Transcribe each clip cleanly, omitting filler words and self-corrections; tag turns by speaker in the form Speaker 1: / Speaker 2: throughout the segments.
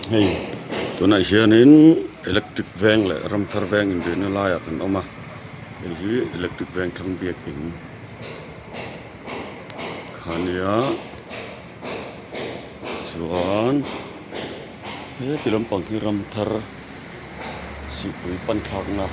Speaker 1: Hei tunah hianin electric veng leh ramthar veng inrihna laiah kan awm a hei hi electric veng thlang biakin kha nia chuan heti lampang hi ramthar sihpui pan thlakna.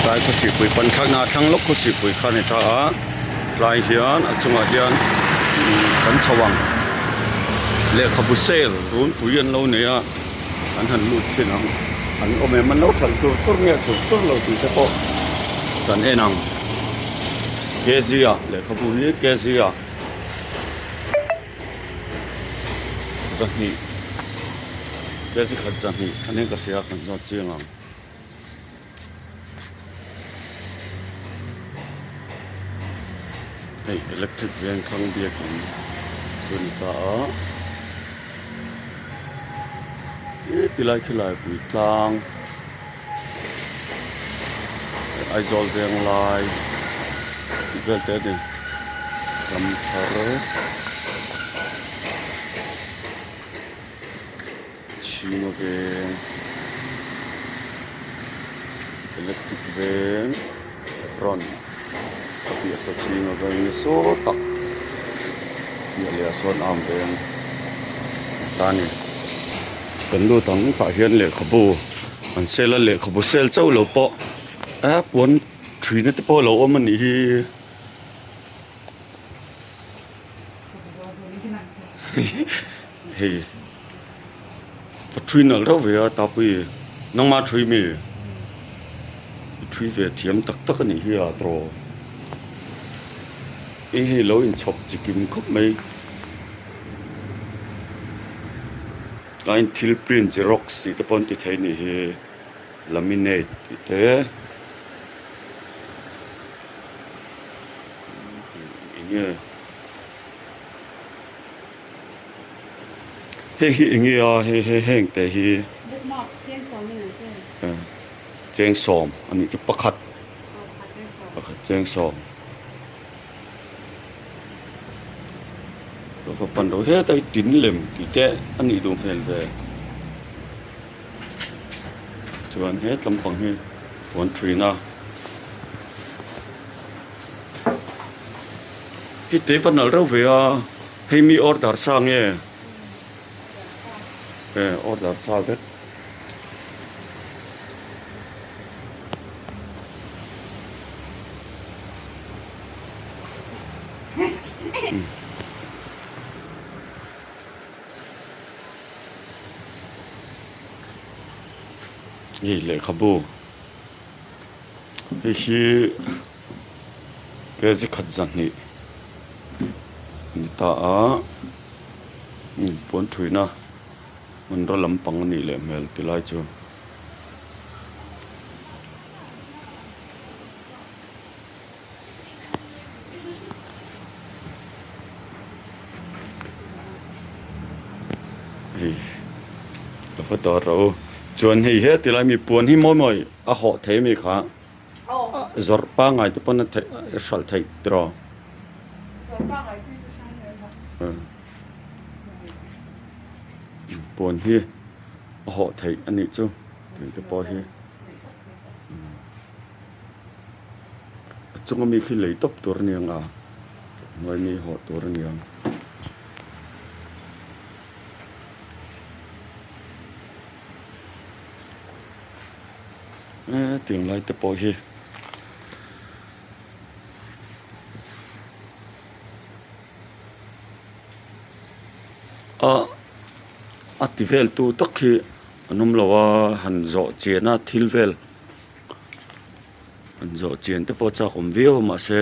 Speaker 1: Tlai khawsihpui pan thlakna a thlang lawk khawsihpui kha a ni ta a tlai hian a chungah hian kan chho ang lehkhabu sale runpui an lo nei a an han lut thin ang an awm em an lo hralh chur chur nge chur chur lo tih te pawh kan en ang kg ah lehkhabu hi kg ah zahnih kg khat zahnih a nia ka hria kan zawt chiang ang. Hei electric veng thlang biakin chu a ni ta a heti lai khi lai pui tlang Aizawl veng lai tih vel te a ni ram thar Chhing a veng electric veng rawn a piah saw chhing a veng ni saw tak piah leh ah sawn arm veng ta a ni kan lut ang tah hian lehkhabu an sale a lehkhabu sale chauh lo pawh a puan thina te pawh a lo awm a nih hi. Hei ka thui nalh reuh ve a tapui nangma thui mi i thui ve thiam tak tak a nih hi a tawh hei hei lo inchhawp chikim khawp mai tlaiin thil print xerox tih te pawh an ti thei a nih hi laminate tih te. Enge hei hi enge a hei hei heng te hi cheng sawm a nih chu pakhat pakhat cheng sawm ka pan lo heta hi tin lem tih te a nih duh hmel ve chuan he tlampang hi puan thin a. Hi te va nalh reuh ve a hei mi order sa nge e order sa vek. Hei lehkhabu hei hi kg khat zahnih a ni ta a puan thuina hmanraw lampang a nih leh hmel ti lai chu. Hei ka va dawr rawh u chuan hei heti lai mi puan hi mawi mawi a hawh thei ami kha zawrh pangngai te pawn a theih a hralh theih tiraw puan hi a hawh theih a nih chu tih te pawh hi. A chunga mi khi lei tawp tur a ni ang a hnuai mi hawh tur a ni ang. Hetiang lai te pawh hi a a ti vel tu tak hi an awm lo a han zawh chian a thil vel. An zawh chian te pawh chak awm viau a mahse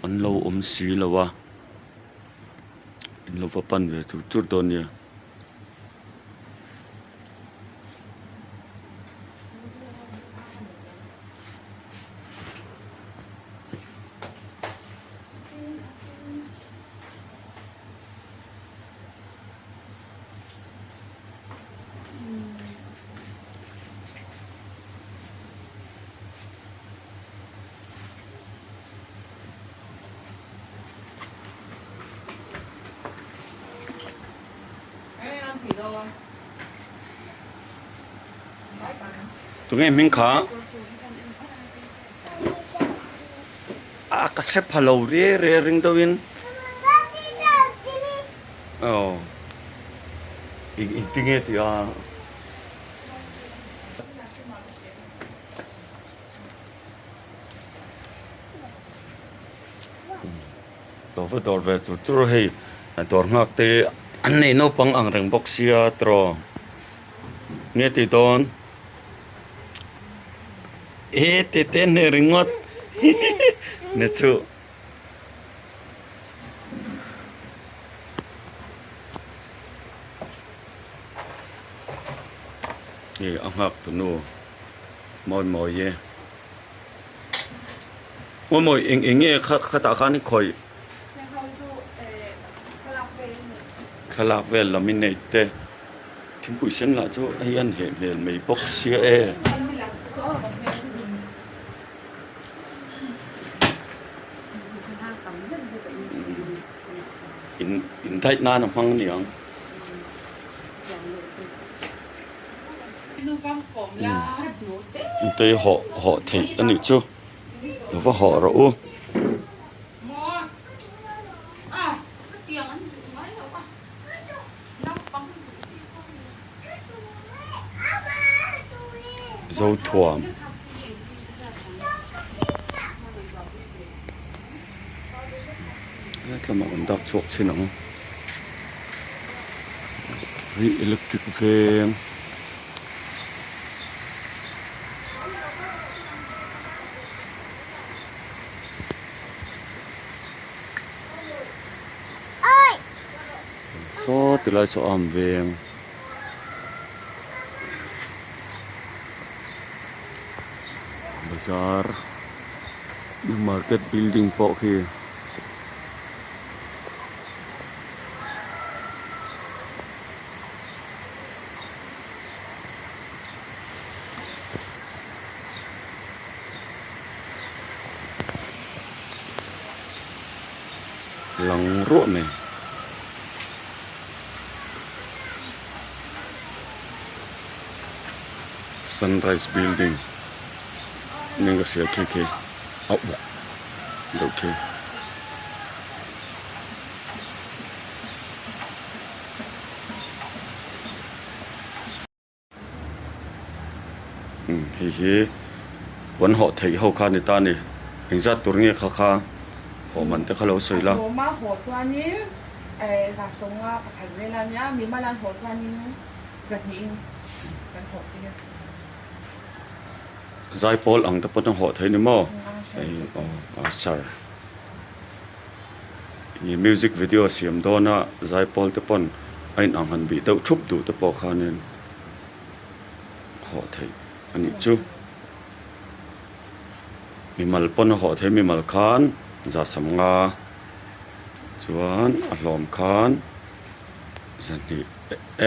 Speaker 1: an lo awm si lo a in lo va pan ve chur chur dawn nia. Tunge hming kha? A ka hre pha lo re re ring deuhin. Aw. Engtinge tih a? Lo va dawr ve tur tur hei dawr nghak te an nei naupang ang reng bawk sia tiraw nge tih dawn e tete hneh ringawt ni chu. Hei a nghak tunu mawi mawi e. Mawi mawi eng eng nge kha khatah khan i khawih thlalak vel lam i nei te thingpui sen lah chu hei an heh hmel mai bawk sia e. In indaih nan a hmang a ni ang. Tui hawh hawh theih a nih chu lo va hawh rawh u. Zothuam. Hetlamah kan dak chhuak chhin ang hei electric veng saw ti lai saw am veng. Bazar market building pawh khi lang ruah mai. Sunrise building nen ka hria khi khi a uk deuh khi. Umm hei hi puan hawh theih ho kha a ni ta a ni engzat tur nge kha kha hawh man te kha lo sawi la.
Speaker 2: Hlawma hawh chuanin za sawnga pakhat zel a nia mimalan hawh chuanin zahnihin kan hawh tir.
Speaker 1: Zaipawl ang te pawn a hawh thei ni maw? Aw a sir music video siam dawn a zaipawl te pawn a inang han bih deuh thup duh te pawh khanin hawh theih a nih chu. Mimal pawn a hawh thei mimal khan za samnga chuan a hlawm khan zahnih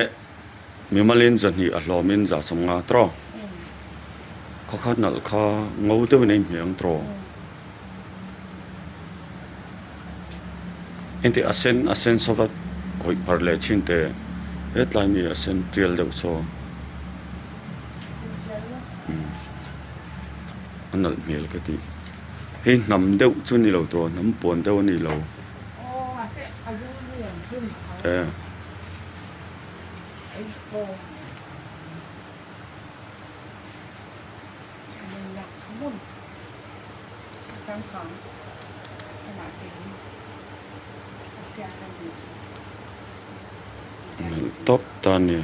Speaker 1: eh. Mimalin zahnih a hlawmin za 50 tawh. Khaw kha nalh kha ngo deuhin a inhmeh ang tawh. Engti a sen a sen saw va khawih phar leh thin teh hetlai mi a sen tial deuh saw a nalh hmel ka ti. Hei hnam deuh chu ni lo tawh hnam puan deuh a ni lo. Tawp ta a ni.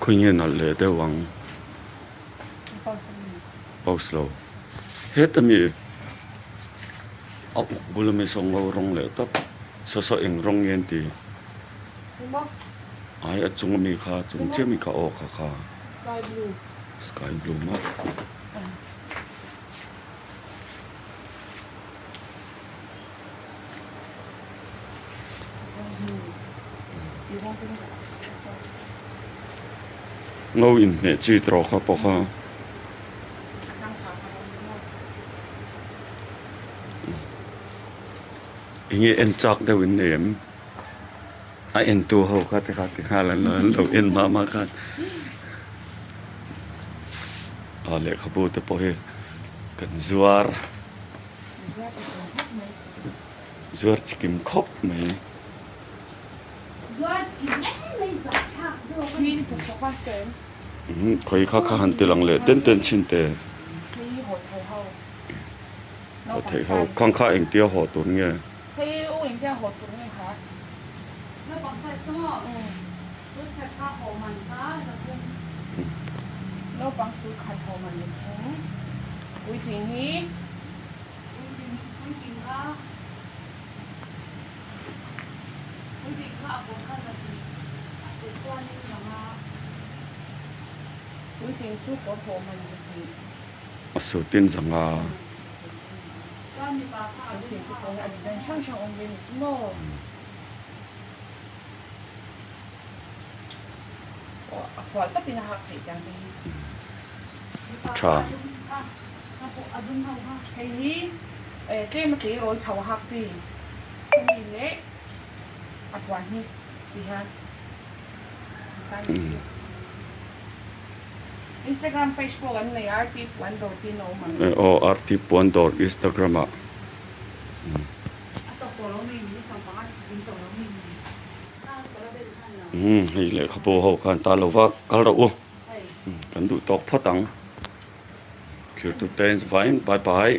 Speaker 1: Khawi nge nalh leh deuh ang? Post lo. Heta mi a uk bula mi saw ngo rawng leh tawp saw saw eng rawng nge an ti ai a chung ami kha chung chiah mi kha aw kha kha sky blue maw ngo inhmeh chi tawh kha pawh kha. Enge en chak deuh in nei em? A entu ho kha te kha ti nghal an an lo en mah mah khan a lehkhabu te pawh hi kan zuar zuar chikim khawp mai. Khawi kha kha han ti lang leh ten ten chhin te. Haw theih ho khang kha engtia haw tur nge?
Speaker 2: Hei u engtia haw tur nge kha?
Speaker 3: Naupang size ka maw? Sut khat kha haw man kha zathum.
Speaker 2: Naupang sut khat haw man zathum. Puitling hi?
Speaker 3: Puitling puitling kha puitling kha a kawr kha zahnih a sut chuanin zanga.
Speaker 2: Puitling chu kawr haw man zahnih.
Speaker 1: A sutin zanga. Tha.
Speaker 2: Instagram page pawh kan nei a, RT Puan Dawr tiin a awm ang.
Speaker 1: Aw RT Puan Dawr Instagram ah. Umm hei lehkhabu ho khan ta lo va kal rawh u kan duh tawk phawt ang thlir tu te in vain bye bye.